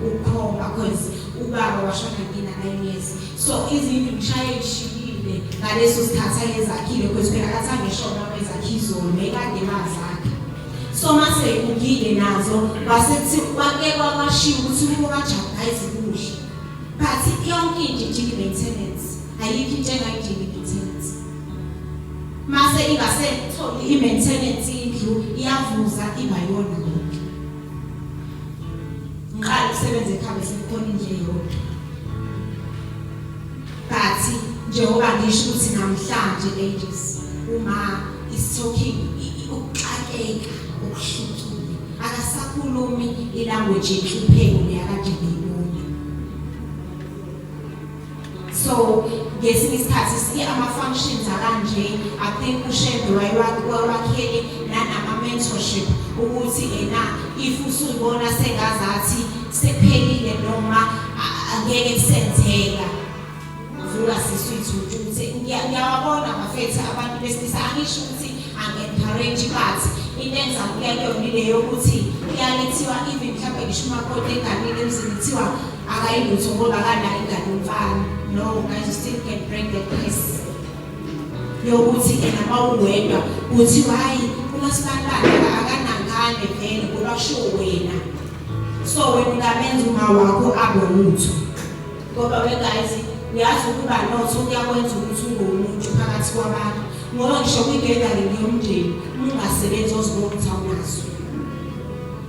Ukukhomba, 'cause ubaba washona ngina-9 years, so izindlu ngishaye ngishiyile ngaleso sikhathi ayezakhile, 'cause phela kathi angeshona wezakhe izolo, ekade mazakhe. So mase ngigile nazo, kwase kwake kwashiwo ukuthi kubo kaJabu guys kuhle, but yonke into idinga i-maintenance, ayikho into engayidingi i-maintenance. Mase ingasetholi i-maintenance, indlu iyavuza, iba yona yonke. Ngiqala ukusebenza ekhaya sekukhona indlu eyodwa, but njengoba ngisho ukuthi namhlanje, ladies, uma is talking ukuxakeka okuhlukile, akasakhulumi ilanguage yenhlupheko leyakade ngiyibona. So ngesinye isikhathi siye ama-functions akanje. I think uShembe wayewakhele nanama-mentorship ukuthi ena if usuyibona sengazathi sekuphelile noma angeke kusenzeka, vuka sisuyithuthu ukuthi ngiyawabona bafethu abantu besilisa. Angisho ukuthi angi-encourage, but into engizama ukuya kuyona ile yokuthi kuyalithiwa even mhlawumbe ngisho umakoti enganile emzini, kuthiwa akayilutho ngoba akanayo ingane yomfana. No guys, you still can break the curse yokuthi ena mawuwedwa kuthiwa, "Hayi, uMasibanibani akanangane vele," ngoba kusho wena. So wena ungamenza uma wakho abe utho, ngoba we guys, uyazi ukuba notho kuyakwenza ukuthi ube umuntu phakathi kwabantu, ngoba ngisho kwi-gathering yomndeni uma ungasebenzi ozibona ukuthi awunazo,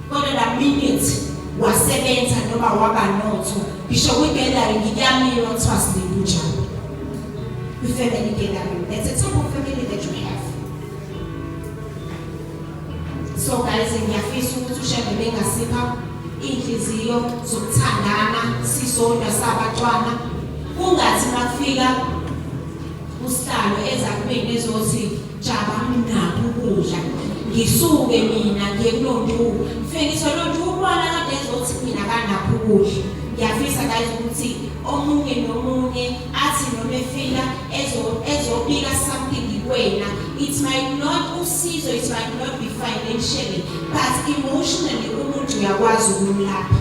kodwa la minute wasebenza noma waba notho, ngisho kwi-gathering kuyamiwa, kuthiwa silinde njalo kwi-family gathering. That's a type of family that you have. So guys, ngiyafisa ukuthi uShembe bengasipha inhliziyo zokuthandana sisodwa sabantwana, kungathi makufika usihlalo eza kumina ezothi, "Jaba, nginakho ukudla," ngisuke mina ngiye kulonto, ngifike ngisho lonto ubona kade ezothi mina kanakho ukudla. Ngiyafisa guys ukuthi omunye nomunye athi noma efika ezobika something kuwena, it might not usizo, it might not be financially, but emotionally umuntu uyakwazi ukumlapha,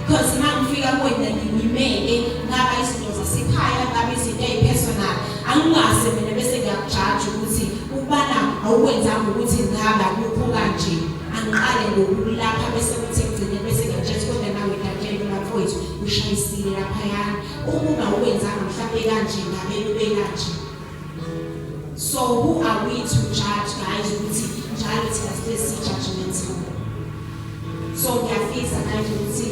because uma ngifika kuwena ngimele, ngaba izinto zasekhaya, ngabe izinto ezipersonal, angingase mina bese ngiyakujaja ukuthi ukubana awukwenzanga ukuthi ngabe akukho kanje. Angiqale ngokulapha, bese kuthi ekugcineni bese ngiyatshela, "Kodwa nawe dadewethu, bafowethu, ushayisile laphayana, ukuba uwenzanga mhlawumbe kanje, ngabe ube kanje." So who are we to judge guys, ukuthi njalo thina sihlezi si-judgmental? So ngiyafisa guys ukuthi